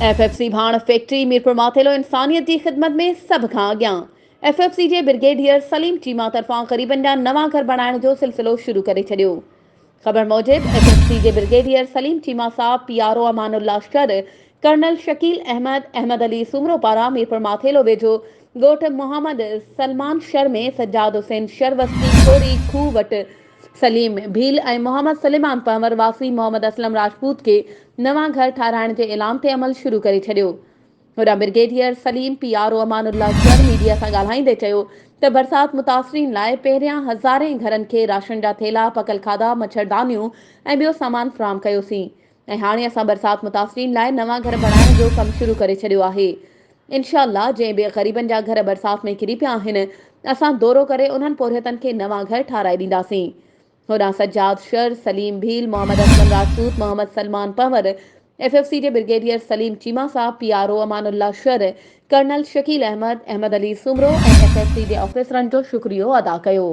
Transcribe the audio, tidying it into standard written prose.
F F سي ڀاڻ factory Mirpur Mathelo انسانيت جي خدمت ۾ سڀ کان اڳيان، F F C G brigadier Saleem Cheema طرفان غريبن جا نوان گهر بڻائڻ جو سلسلو شروع ڪري ڇڏيو. خبر موجب F F C G brigadier Saleem Cheema صاحب، P R O Aman Ullah Shar, colonel Shakeel Ahmed, Ahmed Ali Soomro پاران ميرپورماٿيلو ويجهو ڳوٺ محمد سلمان شر ۾ سجاد حسين شر وستي ڪوري کوهه وٽ سليم ڀيل ۽ محمد سليمان پنهور واسي محمد اسلم راجپوت کي نوان گهر ٺاهرائڻ جي اعلان تي عمل شروع ڪري ڇڏيو. هوڏانهن brigadier Saleem P R O Aman Ullah Shar media سان ڳالهائيندي چيو ته برسات متاثرين لاء پهريان هزارين گهرن کي راشن جا ٿيلها، پڪل کاڌا، مڇردانيون ۽ ٻيو سامان فراهم ڪيوسين ۽ هاڻي اسان برسات متاثرين لاء نوان گهر بڻائڻ جو ڪم شروع ڪري ڇڏيو آهي انشاء الله جنهن به غريبن جا گهر برسات ۾ ڪري پيا آهن اسان دورو ڪري انهن پورهيتن کي نوان گهر ٺاهرائي ڏينداسين. هوڏانهن Sajjad Shar, Saleem Bheel, Muhammad Aslam Rajput, Muhammad Salman Panhwar, F F C G brigadier Saleem Cheema صاحب، P R O Aman Ullah Shar, colonel Shakeel Ahmed, Ahmed Ali Soomro ۽ F F C جي آفيسرن جو شڪريو ادا ڪيو.